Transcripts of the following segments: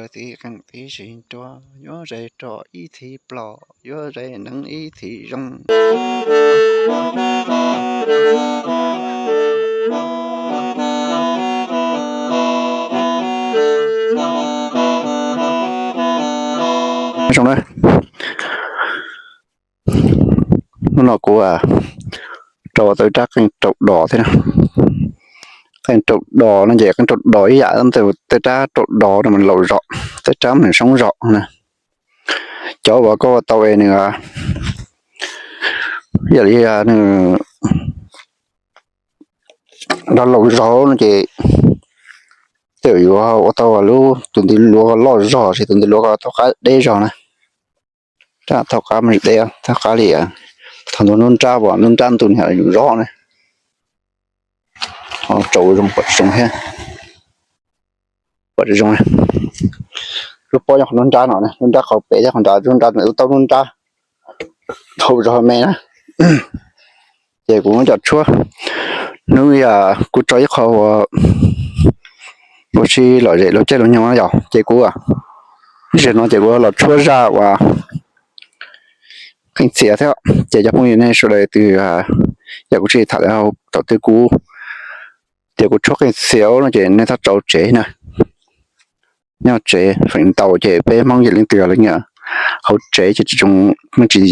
Tib qeej tib si rua, yuav zais roj ib txhis plom, yuav zais neev ib txhis zoo. Hnub no kuv rau tau ib rab qeej raum dos thiab. Qeej raum dos no ces qeej raum dos ib yam tej rab raum dos no mas laus zog, tej rab mas soob zog na. Cov uas koj ua tau es nws yam li nws nrog laus zog no ces tej zaum yuav ua tau lub tus ntiv luav loj zog, tab sis tus ntiv luav ko thaum qab deb zog na. Rab thaum qab mas deb, thaum qab li thaum ntug hnub nrab, hnub nrab ntu niag yus zog na. Rau zoo pom zoo thiab. Pom zoo, lub pob nyob qhov hnub nrab no, hnub nrab qhov pem thiab qhov nrad, hnub nrab tau hnub nrab thaum zog me na. Ces kuv muab cov tshuab, hnub yog kuv tso ib qho ua, ua si lom zem lub caij lub nyoog yog ces kuv, ib zaug no ces kuv los tshuab zaj uas qeej txias thiab. Ces cov phooj ywg nej sawv daws twg yog kuv tsis tham lawm thaum twg kuv tias kuv tshuab qeej txias no ces nej txhob tso tsev na. Nyob tsev feem ntau ces peb Hmoob yog leej twg yog leej hauv tsev ces tsis zoo, tsis,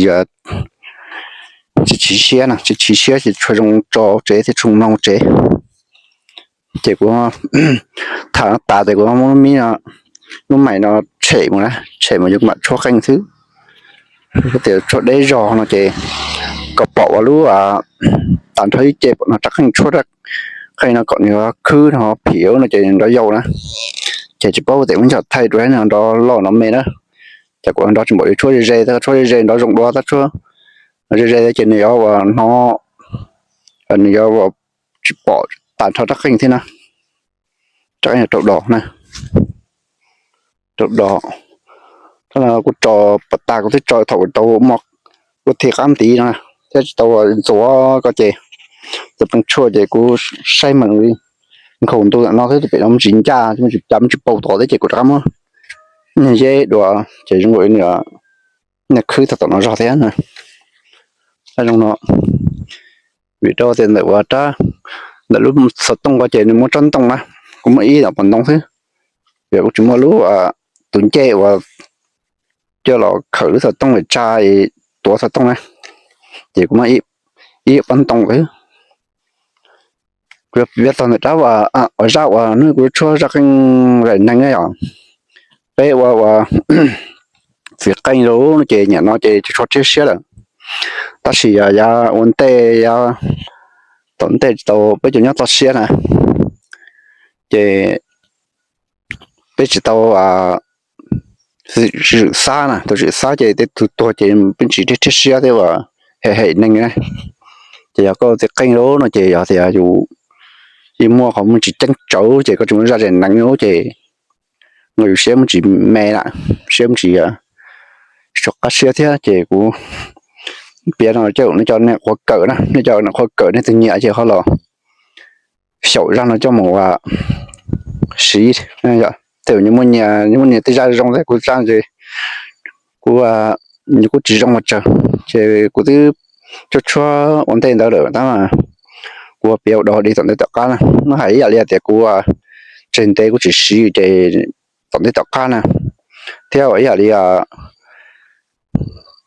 tsis chim siab na, tsis chim siab ces tsuas zoo tso tsev thiab tsuas mloog tsev. Ces kuv tham no tas ces kuv muab lub mib no, lub mais no tshem mus na, tshem mus yuav mam tshuab qeej xwb. Tias tshuab deb zog no ces kom pom ua lub, tag nrho ib ce pom no rab qeej tshuab, qeej no kom nws khwb no phim no ces nrov yau na. Ces tsis paub ua tes muab nchos thaij dua no nrov loj no me na. Ces kuv nrov tsis npaum li tshuab ze ze, tshuab ze ze nrov zoo dua tab tshuab ze ze ces nws yuav ua no, nws yuav ua tsis pom tag nrho rab qeej thiab na. Rab qeej raum dos na, raum dos. Kuv tso pas tas kuv twb tso thaum tau ua thim qab ntiv no thiab tsis tau ntxuav ko ces cov pleev tshuaj ces kuv saib meem li nkhaus ntu ntawm no xwb, pem no tsis ncaj, tsis cav, tsis paub tod thiab ces kuv rov qab muab niag zeb dua ces zoo li nws khwb tau tom no zog thiab na. Zoo no, vim rau tias ntawm ua rab, ntawm lub xov tooj ko ces nws muaj tsob ntoo na, kuv muaj ib lub pos ntoo xwb, vim kuv tsis muaj lub tus ncej uas coj los khawm lub xov tooj es tsa tuav xov tooj na, ces kuv muaj ib pob ntoo xwb. Kuv yuav piav txog ntawm rab uas, zaj uas hnub kuv tshuab zaj qeej zais neeg na yom. Peb ua, ua txiv qeej lawm no ces niaj no ces tsis tshua rhiab siab lawm, tab sis yog yav ua ntej, yav tom ntej tsis tau peb cov nyob toj siab na, ces peb tsis tau zwm xab na, tau zwm xab ces tej tug tuag ces peb tsis rhiab siab thiab uas hem hem neeg na. Ces yog koj txiv qeej lawm no ces yog tias yus yeej muaj qhov muaj tsis ceeb tsawv ces koj tsis muaj zaj zais neeg lawm ces yus siab muaj tsis me lawm, siab muaj tsis, tsis tshua qab siab thiab ces kuv piav no coj nej cov niam qhuav kawm na, nej cov niam qhuav kawm nej tus nyiam ces ho los xyaum zaj no coj mus ua siv. Tej zaum nyias muaj nyias tej zaj zoo thiab kuv zaj ces kuv, nws kuj tsis zoo ua tsaug, ces kuv twb tshuab tshuab ua ntej ntawd lawm tab mas kuv piav ua dog dig tom ntej tom qab na, muab hais ib yam li tias kuv tseg ntev kuv tsis siv ces tom ntej tom qab na, thiab ua ib yam li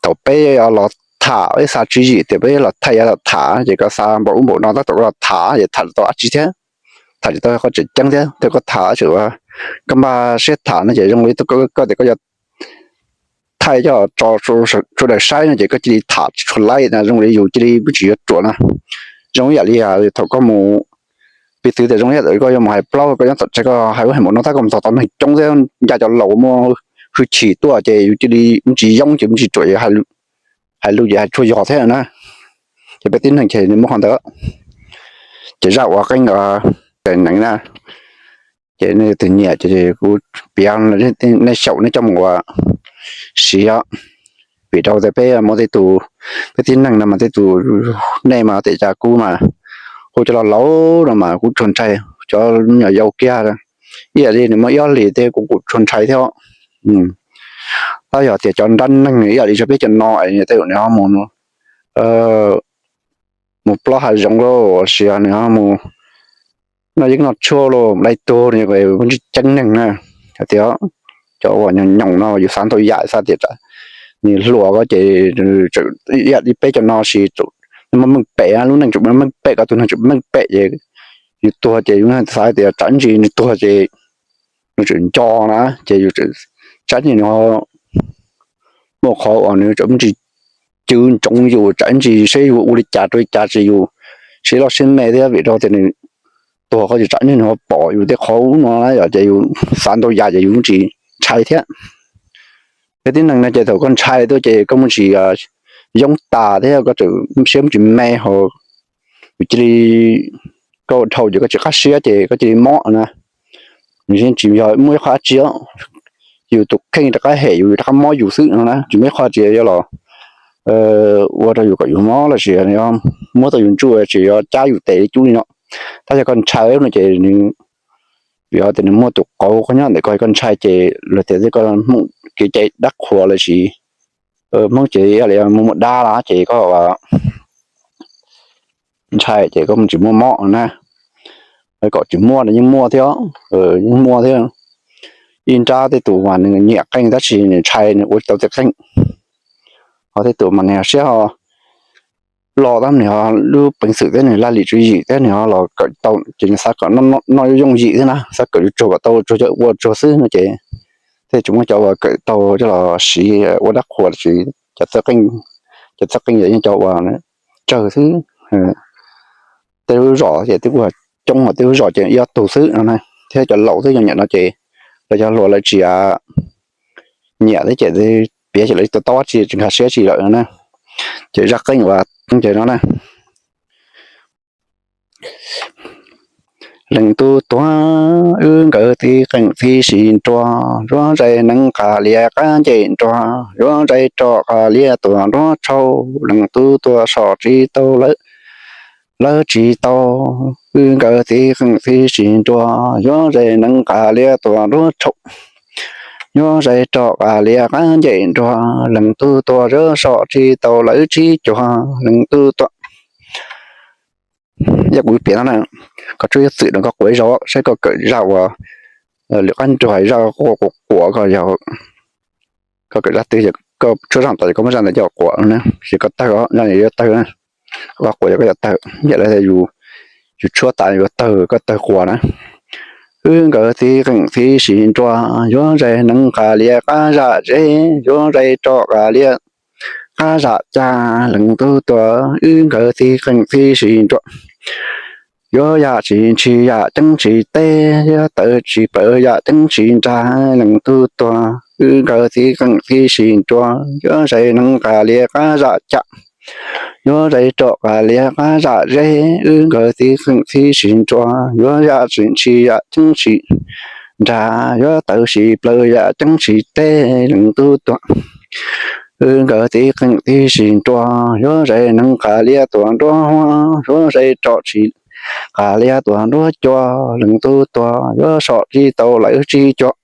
thaum peb los tham, peb xav tswv yim tias peb los thaij, los tham ces koj xav npaum ub npaum no tab tom koj los tham ces tham tsis tau dab tsi thiab, tham tsis tau qhov tseem ceeb thiab, thiab koj tham tseem, koj npaj siab tham no ces zoo li koj tias koj yuav thaij coj tso sawv daws saib no ces koj cia li tham tsis tshua laib na, zoo li yus cia li peb tsis yuav ruam na. Zoo ib yam li thaum koj mus, piv txwv tias zoo ib yam li koj yuav mus hais plaub, koj nyob tom tsev koj hais ub hais npaum no tab koj mus txog tau neeg coob thiab ncaj cov laus muaj hwj chim tuaj ces yus cia li tsis yoob ces tsis ruam, hais lus ces hais tsuag yog thiab na. Ces peb tib neeg ces nws muaj qhov ntawd. Ces zaj uas qeej zais neeg na, ces nej tus nyiam ces kuv piav, nej xyaum nej coj mus ua siv os. Vim rau tias peb muaj tej tus, peb tib neeg no mas tej tus, nej mas tej cas kuv mas hu cov laus laus no mas kuv tsuas ntshai, cov me nyuam yaus kiag ib yam li nws muaj ib ob hlis tej kuv kuj tsuas ntshai thiab. Tab yog tias cov nrab neeg ib yam li cov peb cov no es tej zaum nws ho mus, mus plob hav zoov los sis nws ho mus noj yeeb noj tshuaj los dai tuag, nws kuj tsis ceeb neeg na. Hais tias cov uas nyoos nyoos no yus xav ntau yam, xav tias nws hluas ko ces ib yam li peb cov no sis muaj meej pem, lub neej tseem muaj meej pem, koj tus neeg tseem meej pem ces yus tuag ces yus xav tias tsam ntsis nws tuag ces nws tseem nco na, ces yus tsam ntsis nws muaj qhov uas nws tseem tsis cw ntsoov yus, tsam ntsis seb yus ua li cas rau li cas ces yus siab loj siab me thiab, vim rau tias nws tuag ko ces tsam ntsis nws ho pom yus tej qhov ub no na yom, ces yus xav ntau yam ces yus tsis ntshai thiab. Peb tib neeg no ces thaum koj ntshai tuaj ces koj muaj tsis yoob tas thiab koj tseem siab muaj tsis me ho, yus cia li, koj ua dhau ces koj tsis qab siab ces koj cia li mob na. Nws tsis yog muaj ib qho dab tsi, yus tus kheej rov qab hem yus, rov qab mob yus xwb no na, tsis muaj ib qho dab tsi yuav los ua rau yus kom yus mob los sis muab tau yus ntsuj tsis yuav cab yus tes li cub li no. Tab yog koj ntshai no ces nws, vim tias nws muaj tus qauv koj nyob ntawm koj, koj ntshai ces luag tias koj hmoov kev cai dab qhuas los sis hmoov ces ib yam li muaj muaj dab los ces koj ntshai ces koj tsis muaj mob na. Kom tsis muaj no yeej muaj thiab, yeej muaj thiab. Ib nrab tej tus mas nws nyiam qeej tab sis nws ntshai nws ua tsis tau tej qeej. Ho tej tus mas nws siab ho loj tab sis nws ho lub peev xwm thiab nws laj lim tswv yim thiab nws ho los kawm tau ces nws xav kom noj yooj yim thiab na, xav kawm tsuag kom tau tsuag coj ua tsuag xwb no ces tej tsis muaj cov uas kawm tau coj los siv ua dab qhuas tsis, cov txawj qeej, cov txawj qeej yeej cov uas tsawg xwb. Tej lub zos ces twb ua coob, ho tej lub zos ces ib ob tug xwb no na, thiab cov laus xwb, yog nyiam no ces lawv cov hluas lawv tsis nyiam thiab ces piav ces lawv tsis tau taub tsi, tsis nkag siab tsi lawm no na. Ces zaj qeej uas ces no na, leej tub tuag, wb nkawd txiv qeej txiv sis nruas, yuav zais neev qas lias qab ncej nruas, yuav zais roj qas lias tuam nruab tshauv, leej tub tuag soj tsis tau lawv, lawv tsis tau. Wb nkawd txiv qeej txiv sis nruas, yuav zais neev qas lias tuam nruab tshauv, yuav zais roj qas lias qab ncej nruas, leej tub tuag yuav soj tsis tau lawv tsis cuag, leej tub tuag. Yog kuv piav no na, koj tshuab yuav txwm no koj quav ib zaug saib koj kawm zaj uas lwm qab nruas zaj quav quav koj yog, koj kawm zaj twg yog koj tshuab zaj tas yog koj muab zaj ntawd coj quav na, ces koj tawg, zaj ntawd yuav tawg na. Koj quav yog koj yuav tawg, yam li yus tshuab tas yuav tawg, koj tawg quas na. Wb nkawd txiv qeej txiv sis nruas, yuav zais neev qas lias qab zaj zeb, yuav zais roj qas lias qab zaj cag, leej tub tuag. Wb nkawd txiv qeej txiv sis nruas, yuav yam tsis ntshis yam ceeb tsis teb, yuav tawv tsis plawv yam ceeb tsis nrag, leej tub tuag. Wb nkawd txiv qeej txiv sis nruas, yuav zais neev qas lias qab zaj cag, yuav zais roj qas lias qab zaj zeb. Wb nkawd txiv qeej txiv sis nruas, yuav yam tsis ntshis yam ceeb tsis nrag, yuav tawv tsis plawv yam ceeb tsis teb, leej tub tuag. Wb nkawd txiv qeej txiv sis nruas, yuav zais neev qas lias tuam nruab huab, yuav zais roj tsis qas lias tuam nruab cua, leej tub tuag. Yuav soj tsis tau lawv tsis cuag.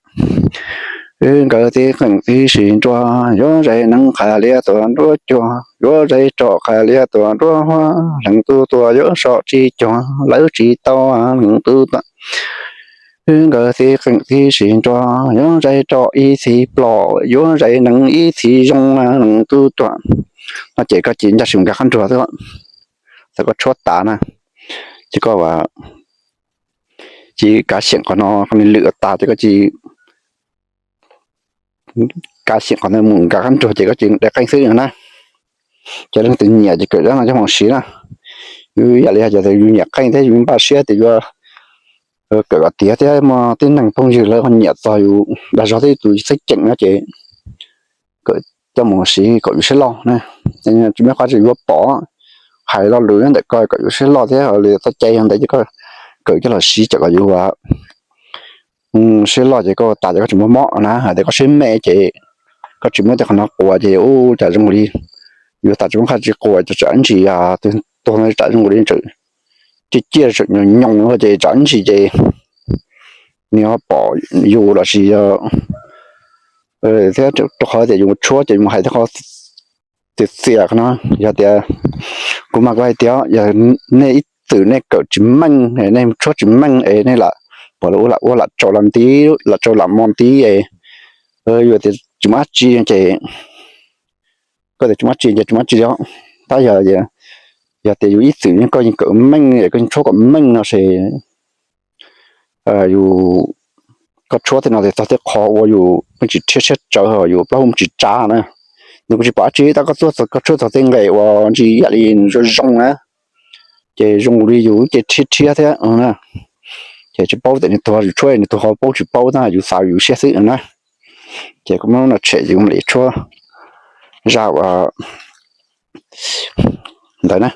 Wb nkawd txiv qeej txiv sis nruas, yuav zais neev qas lias tuam nruab cua, yuav zais roj qas lias tuam nruab huab, leej tub tuag. Yuav soj tsis cuag, lawv tsis tau, leej tub tuag. Wb nkawd txiv qeej txiv sis nruas, yuav zais roj ib txhis plom, yuav zais neev ib txhis zoo, leej tub tuag. No ces koj cia li ncaj sim nkag qab nruas xwb. Txawm koj tshuab tas na, ces koj cia li kav xyeem qhov no, qhov no lwm tas ces koj cia li kav xyeem qhov no mus nkag qab nruas ces koj cia li de qeej xwb no na. Ces leej twg nyiam ces kawm zaj no coj mus siv na. Yus yam li hais tias yus nyiam qeej thiab yus npaj siab tias yuav kawm kom tiav thiab muaj tib neeg phooj ywg lawv ho nyiam txog yus dag zog thiab yus tus txheeb ceem no ces kawm coj mus siv kom yus siab loj na. Tsis muaj qhov tsis yuav pom, hais lo lus nyob ntawm koj kom yus siab loj thiab li txoj cai yog ntawd ces koj kawm coj los siv kom yus siab loj ces koj tas ces koj tsis muaj mob na. Hais tias koj siab me ces koj tsis muab tej qhov no quas ces ua cas zoo li yuav tas tsis muaj qhov tsis quas ces tsam ntsis tus tuag no tsam zoo li tseem ciaj ciaj tseem nyoos nyoos ces tsam ntsis ces nws ho pom yus los sis yog thiab rau qhov tias yus tshuab ces yus mus hais tej qhov txias txias no. Yog tias kuv mas kuv hais tias yog nej ib txwm nej kawm tsis meej, nej tshuab tsis meej es nej lam pom lawv ua lam tsau lam nti, lam tsau lam mo nti es yus tias tsis muaj dab tsi ces koj tias tsis muaj dab tsi ces tsis muaj dab tsi li. Tab yog, yog tias yus ib txwm koj yeej kawm meej es koj yeej tshuab kom meej no ces yus, koj tshuab tej no ces txog tej qho uas yus pheej tsis rhiab siab tsawv, yus plaub hau tsis tsav na, nws kuj tsis pom dab tsi tab koj tshuab txog tej nqe uas ntsis ib yam li zoo zoo na, ces zoo li yus ces rhiab rhiab thiab na. Ces tsis paub tias nws tuag yus tshuab nws tuag ho paub tsis paub na, yus xav yus siab xwb na. Ces kuv muab no tshem yus mam li tshuab zaj uas ntawd na.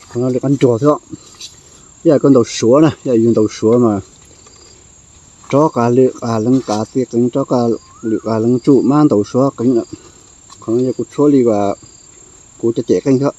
Qhov no lwm qab nruag xwb. Yog koj ntaus suav na, yog yus ntaus suav mas rov qab lwm qab lees qab txiv qees, rov qab lwm qab lees tsum mas ntaus suav qees lawm. Qhov no yog kuv tshuab li uas kuv cov cem qeej xwb.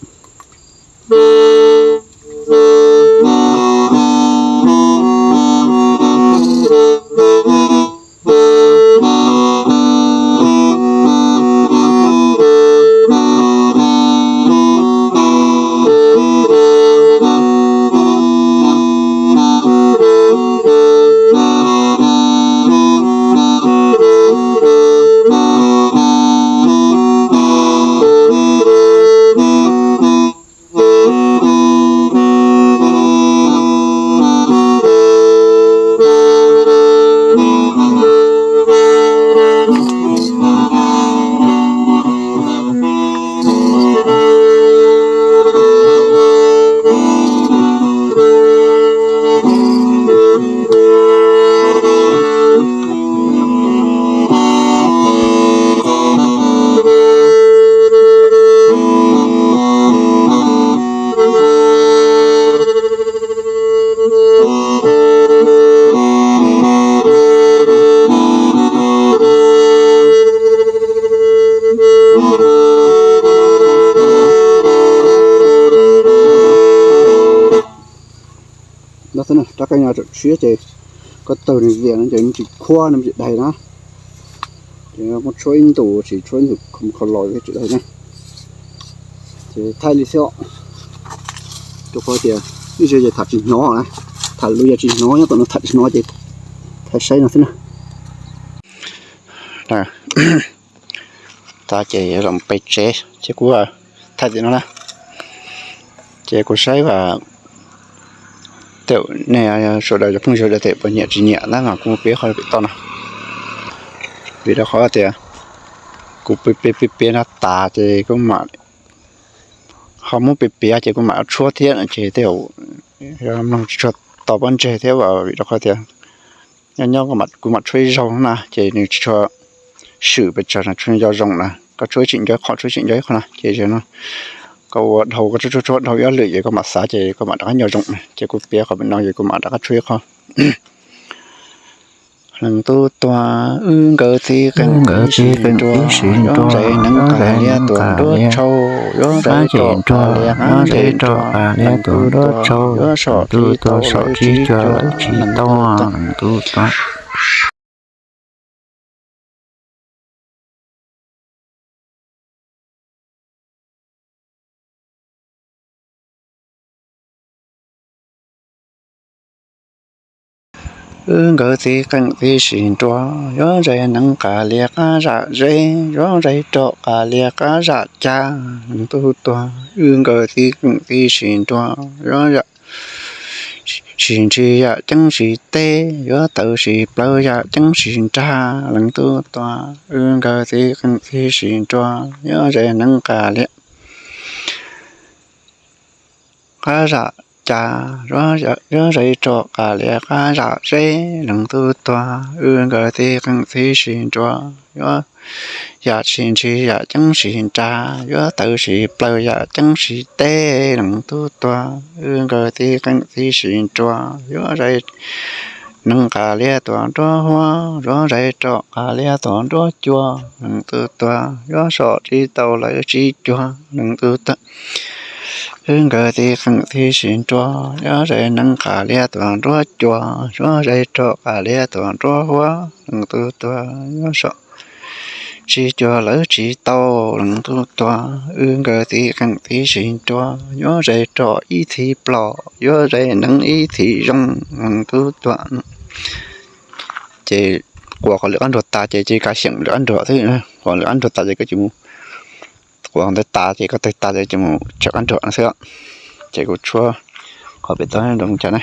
Rab qeej no tseem tshiab ces koj tawg nws vias no ces nws tsis khuab, nws tsis daig na. Ces muab tshuab ib ntus, tsis tshuab ib ntus kho los tsis daig na. Ces thaij li xwb, rau qhov tias ib zaug ces tham tsis hnov na, tham lus yog tsis hnov, nyob tom no tham tsis hnov ces thaij saib no xwb na. Tag ces yuav los pem tsev ces kuv thaij tim no na. Ces kuv saib as, tej nej sawv daws cov phooj ywg sawv daws tej puas nyiam tsis nyiam na, mas kuv piav qhov pem toj no. Vim rau qhov tias kuv piav piav piav no tas ces kuv mam ho muab piav piav ces kuv mam tshuab thiab no ces tej zaum mloog tsis tshua tau pob ntseg thiab as. Vim rau qhov tias nyob nyob kuv mam tshuab ib zaug na ces nws tsis tshua swm pes tsawg, nws tshuab nco zoo na, koj tshuab ib tsim nco ib qho, tshuab ib tsim nco ib qho na ces no koj ua dhau, koj tshuab tshuab dhau ib lwm ces koj mam xav ces koj mam rov qab nco zoo na. Ces kuv piav qhov pem no ces kuv mam rov qab tshuab ib qho. Leej tub tuag, wb nkawd txiv qeej tib si nruas, yuav zais neev qas liab tuam nruab tshau, yuav zais roj qas liab qab zes nruas, leej tub tuag, yuav soj tsis tau lawv tsis tuag, leej tub tuag. Wb nkawd txiv qeej tib si nruas, yuav zais neev qas liab qab zam zeb, yuav zais roj qas liab qab zam cag, leej tub tuag. Wb nkawd txiv qeej tib si nruas, yuav yam sis ntsis yam ceeb sis teb, yuav tawv sis plaws yam ceeb sis nrag, leej tub tuag. Wb nkawd txiv qeej tib si nruas, yuav zais neev qas liab qab zam cag, yuav zais roj qas liab qab zam zeb, leej tub tuag. Wb nkawd txiv qeej tib si nruas, yuav yam sis ntsis yam ceeb sis nrag, yuav tawv sis plaws yam ceeb sis teb, leej tub tuag. Wb nkawd txiv qeej tib si nruas, yuav zais neev qas liab tuam nruab huab, yuav zais roj qas liab tuam nruab cua, leej tub tuag. Yuav soj tsis tau lawv tsis cuag, leej tub tuag. Wb nkawd txiv qeej tib si nruas, yuav zais neev qas liab tuam nruab cua, yuav zais roj qas liab tuam nruab huab, leej tub tuag. Yuav soj tsis cuag lawv tsis tau, leej tub tuag. Wb nkawd txiv qeej tib si nruas, yuav zais roj ib txhis plos, yuav zais neev ib txhis zoo, leej tub tuag. Ces quas qhov lwm qab nruag tas ces cia li kav xyeem lwm qab nruag xwb. Quas lwm qab nruag tas ces koj cia li mus, quas ntawd tas ces koj tawg tas ces cia li mus tsev qab nruag no xwb. Ces kuv tshuab qhov pem toj zoo cas na.